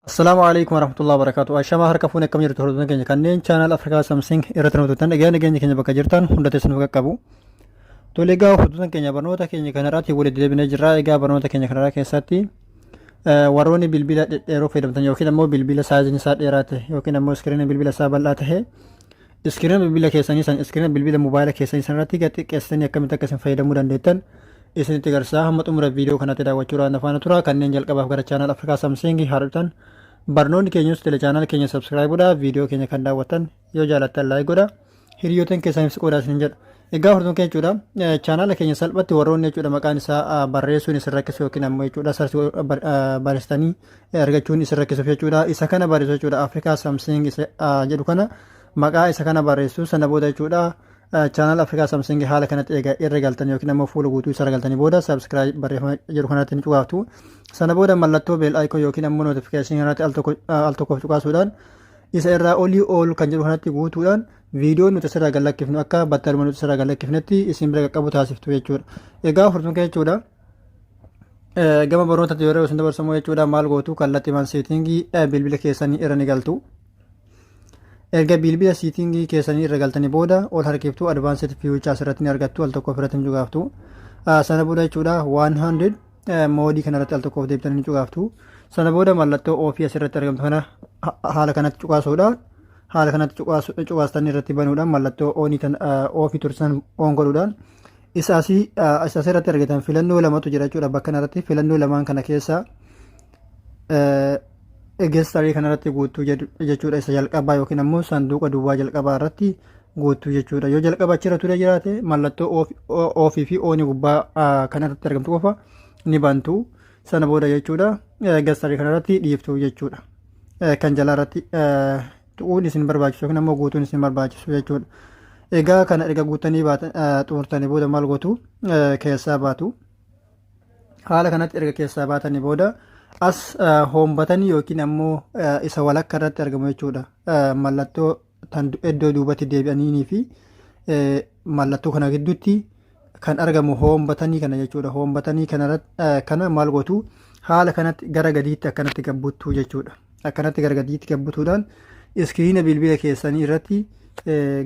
Assalaamu alaikum warahmatullahi wabarakatuh. Ashamaa harka fuune, akkam jirtu hordoftoota keenya kanneen channel Afrikaa Samsung irratti nu turtan? Egaa nageenya keenya bakka jirtan hunda teessan nu qaqqabu. Tole, egaa hordoftoota keenya, barnoota keenya kanarratti walitti deebinee jirra. Egaa barnoota keenya kanarraa keessatti warroonni bilbila dhedheeroo fayyadamtan yookiin ammoo bilbila sizeiin isaa dheeraa ta'e yookiin ammoo screen bilbila isaa bal'aa ta'e, screen bilbila keessanii san, screen bilbila mobaayila keessanii san irratti gad xiqqeessitanii akkamitti akka isin fayyadamuu dandeettan isinitti agarsiisa. Hamma xumura viidiyoo kanatti daawwachuudhaan afaana tura. Kanneen jalqabaaf gara channel Afrikaa Samsung haadhutan, barnoonni keenyus tele channel keenya subscribe godhaa, viidiyoo keenya kan daawwattan yoo jaalattan like godhaa, hiriyootan keessaniif qoodaa isinin jedha. Egaa hordoftoota keenya jechuudha, channela keenya salphatti warroonni jechuudha maqaan isaa barreessuun isin rakkisu yookiin ammoo jechuudha search barreessitanii argachuun isin rakkisuuf jechuudha, isa kana barreessu jechuudha. Afrikaa Samsung jedhu kana, maqaa isa kana barreessu. Sana booda jechuudha, channel Afrikaa Samsung haala kanatti egaa irra galtan yookiin ammoo fuula guutuu isa galtanii booda, subscribe barreeffama jedhu kanatti ni cuqaaftu. Sana booda mallattoo bell icon yookiin ammoo notification kanatti al tokkoof cuqaasuudhaan, isa irraa olii ol kan jedhu kanatti guutuudhaan, viidiyoo nuti asirraa gad lakkifnu akka battaluma nuti asirraa gad lakkifnetti isin bira qaqqabu taasiftu jechuudha. Egaa hordoftoota keenya jechuudha, gama barnootatti yeroo isin dabarsamu jechuudha, maal gootu? Kallattii setting bilbila keessanii irra ni galtu. Erga bilbila setting keessanii irra galtanii booda, ol harkiftuu, advanced feature asirratti ni argattu, al tokko ofirratti ni cuqaaftu. Sana booda jechuudha, one handed mode kanarratti al tokkoof deebitanii ni cuqaaftu. Sana booda mallattoo off asirratti argamtu kana haala kanatti cuqaasuudhaan, haala kanatti cuqaastanii irratti banuudhaan, mallattoo on tan off tursan on godhuudhaan, isa asii isa asirratti argatan filannoo lamatu jira jechuudha. Bakka kanarratti filannoo lamaan kana keessa gesture kanarratti guutuu jechuudha, isa jalqabaa yookiin ammoo sanduuqa duwwaa jalqabaa irratti guutuu jechuudha. Yoo jalqaba achirra ture jiraate, mallattoo off fi on gubbaa kanarratti argamtu qofa ni bantu. Sana booda jechuudha, gesture kanarratti dhiiftu jechuudha. Kan jalaa irratti tuquun isin barbaachisu yookiin ammoo guutuun isin barbaachisu jechuudha. Egaa kana erga guutanii xumurtanii booda maal gootu? Keessaa baatu. Haala kanatti erga keessaa baatanii booda, as home button yookiin ammoo isa walakka irratti argamu jechuudha. Mallattoo tan iddoo duubatti deebi'anii fi mallattoo kana gidduutti kan argamu home button kana jechuudha. Home button kana maal gootu? Haala kanatti gara gadiitti akkanatti gabbuttuu jechuudha. Akkanatti gara gadiitti gabbutuudhaan screen bilbila keessanii irratti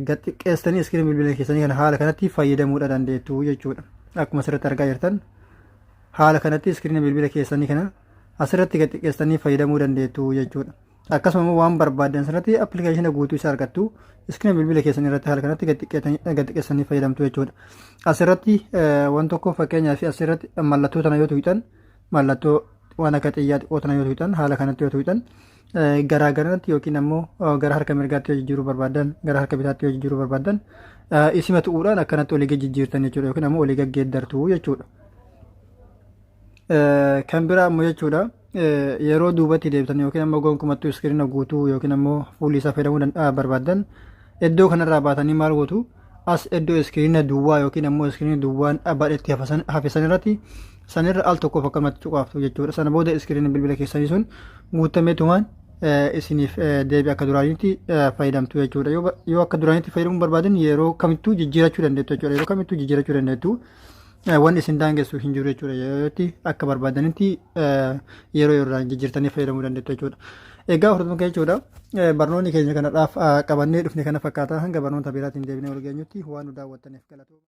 gad xiqqeessitanii screen bilbila keessanii kana haala kanatti fayyadamuudha dandeettu jechuudha. Akkuma asirratti argaa jirtan, haala kanatti screen bilbila keessanii kana asirratti gad xiqqeessitanii fayyadamuu dandeettu jechuudha. Akkasuma immoo waan barbaaddan asirratti application guutuu isaa argattu. Screen bilbila keessanii irratti haala kanatti gad xiqqeessanii fayyadamtu jechuudha. Asirratti waan tokko, fakkeenyaaf, asirratti mallattoo tana yoo tuqxan, mallattoo waan akka xiyyaa xiqqoo tana yoo tuqxan, haala kanatti yoo tuqxan, garaa garanatti yookiin ammoo gara harka mirgaatti yoo jijjiiruu barbaaddan, gara harka bitaatti yoo jijjiiruu barbaaddan, isima tuquudhaan akkanatti olii gad jijjiirtan jechuudha yookiin ammoo olii gad geeddartu jechuudha. Kan biraa ammoo jechuudha, yeroo duubatti deebitan yookiin ammoo gonkumattuu screen guutuu yookiin ammoo fuulli isaa fayyadamuu barbaaddan, iddoo kanarraa baatanii maal gootu? As iddoo screen duwwaa yookiin ammoo screen duwwaan badhetti hafisan irratti sanirra al tokkoof akkanumatti cuqaaftu jechuudha. Sana booda screen bilbila keessanii sun guutameetumaan isiniif deebi, akka duraaniitti fayyadamtu jechuudha. Yoo akka duraaniitti fayyadamuu barbaadan, yeroo kamittuu jijjiirachuu dandeettu jechuudha. Yeroo kamittuu jijjiirachuu dandeettu. Wanni isin daangessu hin jiru jechuudha. Yerootti akka barbaadanitti yeroo yeroodhaan jijjiirtanii fayyadamuu dandeettu jechuudha. Egaa hordoftoota jechuudha, barnoonni keenya kanadhaaf qabannee dhufne kana fakkaata. Hanga barnoota biraatiin deebinee wal geenyutti waan nu daawwattaniif galatooma.